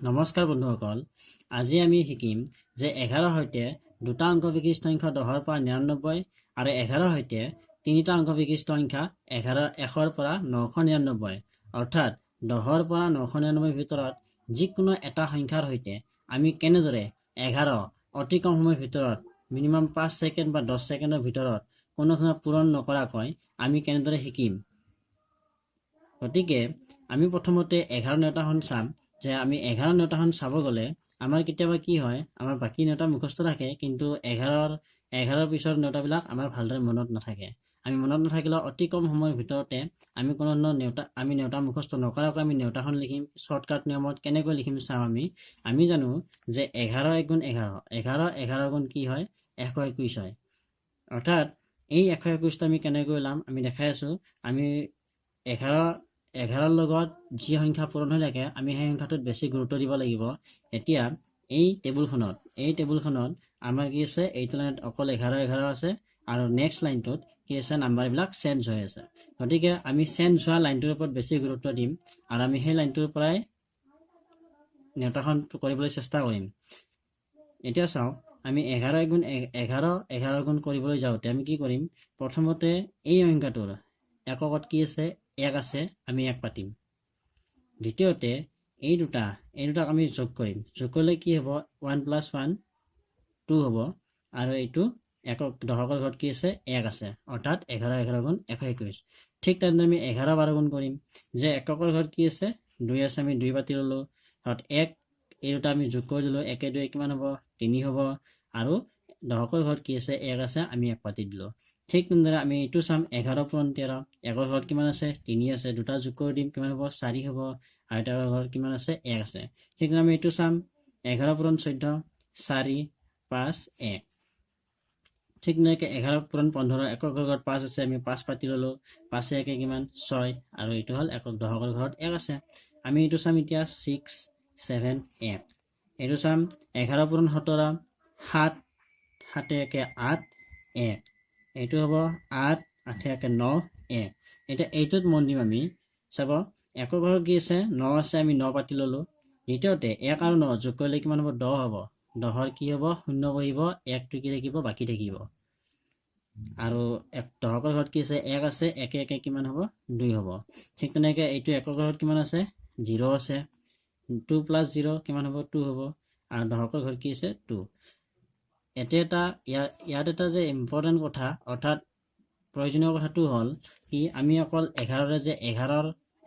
নমস্কাৰ বন্ধুসকল, আজি আমি শিকিম যে 11ৰ সৈতে দুটা অংক বিশিষ্ট সংখ্যা 10ৰ পৰা 99 আৰু 11ৰ সৈতে তিনিটা অংক বিশিষ্ট সংখ্যা 100ৰ পৰা 999, অৰ্থাৎ 10ৰ পৰা 999ৰ ভিতৰত যিকোনো এটা সংখ্যাৰ সৈতে আমি কেনেদৰে 11 অতি কম সময়ৰ ভিতৰত, মিনিমাম 5 ছেকেণ্ড বা 10 ছেকেণ্ডৰ ভিতৰত কোনো ধৰণৰ পূৰণ নকৰাকৈ আমি কেনেদৰে শিকিম। গতিকে আমি প্ৰথমতে 11 নেওতাখন চাম যে আমি 11 নেওতাখন চাব গ'লে আমাৰ কেতিয়াবা কি হয়, আমাৰ বাকী নেওতা মুখস্থ থাকে, কিন্তু 11ৰ পিছৰ নেওতাবিলাক আমাৰ ভালদৰে মনত নাথাকে। আমি মনত নাথাকিলেও অতি কম সময়ৰ ভিতৰতে আমি কোনো ধৰণৰ নেওতা, আমি নেওতা মুখস্থ নকৰাকৈ আমি নেওতাখন লিখিম। শ্বৰ্টকাট নিয়মত কেনেকৈ লিখিম চাওঁ। আমি আমি জানো যে 11 এগুণ 11, 11 11 গুণ কি হয়? 121 হয়। অৰ্থাৎ এই 121টো আমি কেনেকৈ ওলাম আমি দেখাই আছোঁ। আমি 11ৰ লগত যি সংখ্যা পূৰণ হৈ থাকে, আমি সেই সংখ্যাটোত বেছি গুৰুত্ব দিব লাগিব। এতিয়া এই টেবুলখনত আমাৰ কি আছে? এইটো লাইনত অকল 11 11 আছে আৰু নেক্সট লাইনটোত কি আছে? নাম্বাৰবিলাক চেঞ্জ হৈ আছে। গতিকে আমি চেঞ্জ হোৱা লাইনটোৰ ওপৰত বেছি গুৰুত্ব দিম আৰু আমি সেই লাইনটোৰ পৰাই নেওতাখন কৰিবলৈ চেষ্টা কৰিম। এতিয়া চাওক, আমি 11 গুণ 11, 11 গুণ কৰিবলৈ যাওঁতে আমি কি কৰিম? প্ৰথমতে এই সংখ্যাটোৰ এককত কি আছে? এক আছে, আমি এক পাতিম। দ্বিতীয়তে এই দুটাক আমি যোগ কৰিম। যোগ কৰিলে কি হ'ব? ওৱান প্লাছ ওৱান টু হ'ব। আৰু এইটো একক দশকৰ ঘৰত কি আছে? এক আছে। অৰ্থাৎ 11 11 গুণ 121। ঠিক তেনেদৰে আমি 11 12 গুণ কৰিম যে এককৰ ঘৰত কি আছে? দুই আছে, আমি দুই পাতি ল'লোঁ। অৰ্থাৎ এক, এই দুটা আমি যোগ কৰি দিলোঁ। একে দুই কিমান হ'ব? তিনি হ'ব। আৰু দশকৰ ঘৰত কি আছে? এক আছে, আমি এক পাতি দিলোঁ। ঠিক তেনেদৰে আমি এইটো চাম, 11 পূৰণ 13। একৰ ঘৰত কিমান আছে? তিনি আছে। দুটা যোগ কৰি দিম, কিমান হ'ব? চাৰি হ'ব। আৰু তেওঁৰ ঘৰত কিমান আছে? এক আছে। ঠিক তেনেদৰে আমি এইটো চাম, 11 পূৰণ 14, চাৰি পাঁচ এক। ঠিক তেনেকৈ 11 পূৰণ 15, একৰ ঘৰত পাঁচ আছে, আমি পাঁচ পাতি ল'লোঁ। পাঁচে একে কিমান? ছয়। আৰু এইটো হ'ল একক দশকৰ ঘৰত এক আছে। আমি এইটো চাম এতিয়া, ছিক্স ছেভেন এক। এইটো চাম, 11 পূৰণ 17, সাত, সাতে একে আঠ, এক। এইটো হ'ব আঠ, আঠে একে ন, এক। এতিয়া এইটোত মন দিম আমি। চাব, একৰ ঘৰত কি আছে? ন আছে, আমি ন পাতি ল'লোঁ। দ্বিতীয়তে এক আৰু ন যোগ কৰিলে কিমান হ'ব? 10 হ'ব। 10ৰ কি হ'ব? শূন্য বহিব, একটো কি থাকিব? বাকী থাকিব। আৰু এক দশকৰ ঘৰত কি আছে? এক আছে। একে একে কিমান হ'ব? দুই হ'ব। ঠিক তেনেকৈ এইটো একৰ ঘৰত কিমান আছে? জিৰ' আছে। টু প্লাছ জিৰ' কিমান হ'ব? টু হ'ব। আৰু দশকৰ ঘৰত কি আছে? টু। এতিয়া এটা ইয়াত এটা যে ইম্পৰ্টেণ্ট কথা, অৰ্থাৎ প্ৰয়োজনীয় কথাটো হ'ল কি, আমি অকল 11ৰে যে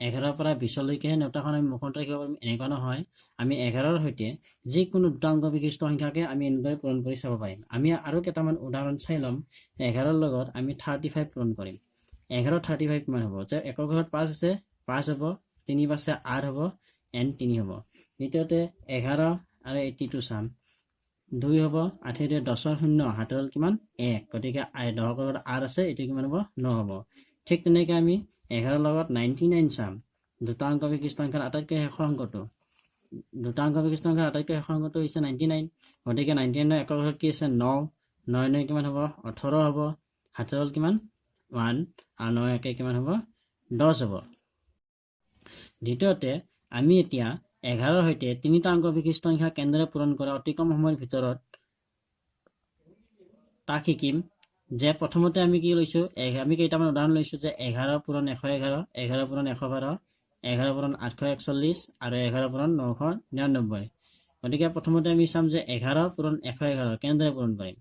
11ৰ পৰা 20লৈকেহে নেওতাখন আমি মুখত ৰাখিব পাৰিম, এনেকুৱা নহয়। আমি 11ৰ সৈতে যিকোনো দুটা অংক বিশিষ্ট সংখ্যাকে আমি এনেদৰে পূৰণ কৰি চাব পাৰিম। আমি আৰু কেইটামান উদাহৰণ চাই ল'ম। 11ৰ লগত আমি 35 পূৰণ কৰিম। 11 35 কিমান হ'ব? যে একৰ ঘৰত পাঁচ আছে, পাঁচ হ'ব। তিনি পাঁচে আঠ হ'ব, এন তিনি হ'ব। দ্বিতীয়তে 11 আৰু 82 চাম। দুই হ'ব, আঠে দুই 10ৰ শূন্য, হাতৰ কিমান? এক। গতিকে দশকৰ ঘৰত আঠ আছে, এইটো কিমান হ'ব? ন হ'ব। ঠিক তেনেকৈ আমি 11ৰ লগত 99 চাম। দুটা অংক বিশিষ্ট সংখ্যাৰ আটাইতকৈ শেষৰ অংকটো, দুটা অংক বিশিষ্ট সংখ্যাৰ আটাইতকৈ শেষৰ অংকটো হৈছে 99। গতিকে 99ৰ একৰ ঘৰত কি আছে? ন। নয় নয় কিমান হ'ব? 18 হ'ব। হাতৰ কিমান? ওৱান। আৰু ন একে কিমান হ'ব? 10 হ'ব। দ্বিতীয়তে আমি এতিয়া 11ৰ সৈতে তিনিটা অংক বিশিষ্ট সংখ্যা কেনেদৰে পূৰণ কৰা অতি কম সময়ৰ ভিতৰত তাক শিকিম। যে প্ৰথমতে আমি কি লৈছোঁ? আমি কেইটামান উদাহৰণ লৈছোঁ যে 11 পূৰণ 111, 11 পূৰণ 112, 11 পূৰণ 841 আৰু 11 পূৰণ 999। গতিকে প্ৰথমতে আমি চাম যে 11 পূৰণ 111 কেনেদৰে পূৰণ কৰিম।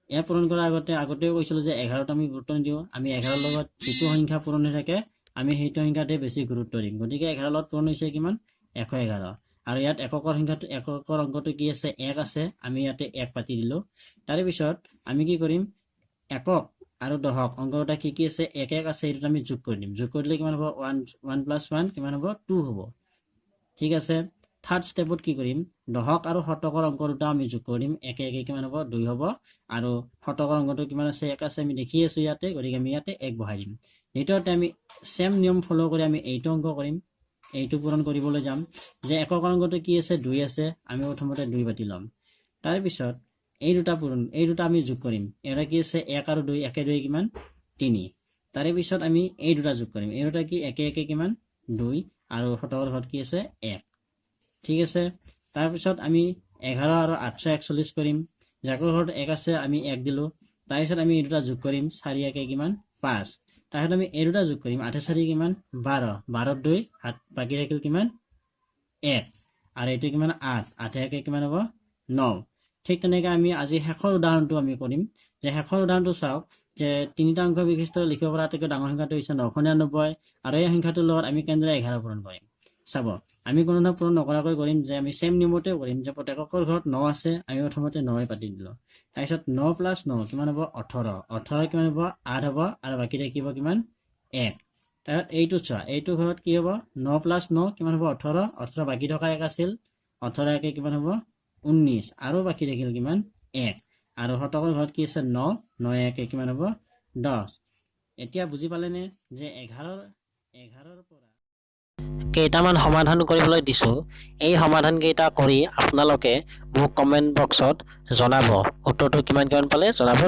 ইয়াৰ পূৰণ কৰাৰ আগতে, আগতেও কৈছিলোঁ যে 11ত আমি গুৰুত্ব নিদিওঁ। আমি 11ৰ লগত যিটো সংখ্যা পূৰণ হৈ থাকে, আমি সেইটো সংখ্যাতে বেছি গুৰুত্ব দিম। গতিকে 11ৰ লগত পূৰণ হৈছে কিমান? 111। আৰু ইয়াত এককৰ সংখ্যাটো, এককৰ অংকটো কি আছে? এক আছে, আমি ইয়াতে এক পাতি দিলোঁ। তাৰে পিছত আমি কি কৰিম? একক আৰু দশক অংক দুটা কি কি আছে? এক এক আছে। এইটোত আমি যোগ কৰি দিম। যোগ কৰি দিলে কিমান হ'ব? ওৱান, ওৱান প্লাছ ওৱান কিমান হ'ব? টু হ'ব। ঠিক আছে। থাৰ্ড ষ্টেপত কি কৰিম? দশক আৰু শতকৰ অংক দুটা আমি যোগ কৰি দিম। একে একে কিমান হ'ব? দুই হ'ব। আৰু শতকৰ অংকটো কিমান আছে? এক আছে, আমি দেখি আছোঁ ইয়াতে। গতিকে আমি ইয়াতে এক বহাই দিম। দ্বিতীয়তে আমি ছেম নিয়ম ফ'ল' কৰি আমি এইটো অংক কৰিম, এইটো পূৰণ কৰিবলৈ যাম যে একৰ অংকটো কি আছে? দুই আছে, আমি প্ৰথমতে দুই পাতি ল'ম। তাৰপিছত এই দুটা পূৰণ, এই দুটা আমি যোগ কৰিম। এটা কি আছে? এক আৰু দুই, একে দুই কিমান? তিনি। তাৰে পিছত আমি এই দুটা যোগ কৰিম। এই দুটা কি? একে একে কিমান? দুই। আৰু শতকৰ ঘৰত কি আছে? এক। ঠিক আছে। তাৰপিছত আমি 11 আৰু 841 কৰিম। জাকৰ ঘৰত এক আছে, আমি এক দিলোঁ। তাৰপিছত আমি এই দুটা যোগ কৰিম। চাৰি একে কিমান? পাঁচ। তাৰপিছত আমি এই দুটা যোগ কৰিম। আঠে চাৰি কিমান? 12। 12ত দুই সাত, বাকী থাকিল কিমান? এক। আৰু এইটো কিমান? আঠ। আঠে একে কিমান হ'ব? ন। ঠিক তেনেকৈ আমি আজি শেষৰ উদাহৰণটো আমি কৰিম যে শেষৰ উদাহৰণটো চাওক যে তিনিটা অংক বিশিষ্ট লিখিব পৰা আটাইতকৈ ডাঙৰ সংখ্যাটো হৈছে 999 আৰু এই সংখ্যাটোৰ লগত আমি কেনেদৰে 11 পূৰণ কৰিম চাব। আমি কোনো ধৰণৰ পূৰণ নকৰাকৈ কৰিম যে আমি ছেম নিয়মতে কৰিম যে প্ৰত্যেকৰ ঘৰত ন আছে, আমি প্ৰথমতে নই পাতি দিলোঁ। তাৰপিছত ন প্লাছ ন কিমান হ'ব? 18। 18 কিমান হ'ব? আঠ হ'ব আৰু বাকী থাকিব কিমান? এক। তাৰপিছত এইটো চোৱা, এইটো ঘৰত কি হ'ব? ন প্লাছ ন কিমান হ'ব? 18। 18, বাকী থকা এক আছিল। 18 একে কিমান হ'ব? 19 আৰু বাকী থাকিল কিমান? এক। আৰু শতকৰ ঘৰত কি আছে? ন। ন একে কিমান হ'ব? 10। এতিয়া বুজি পালেনে যে 11ৰ পৰা কেইটামান সমাধান কৰিবলৈ দিছোঁ? এই সমাধানকেইটা কৰি আপোনালোকে মোক কমেণ্ট বক্সত জনাব। উত্তৰটো কিমান কিমান পালে জনাব।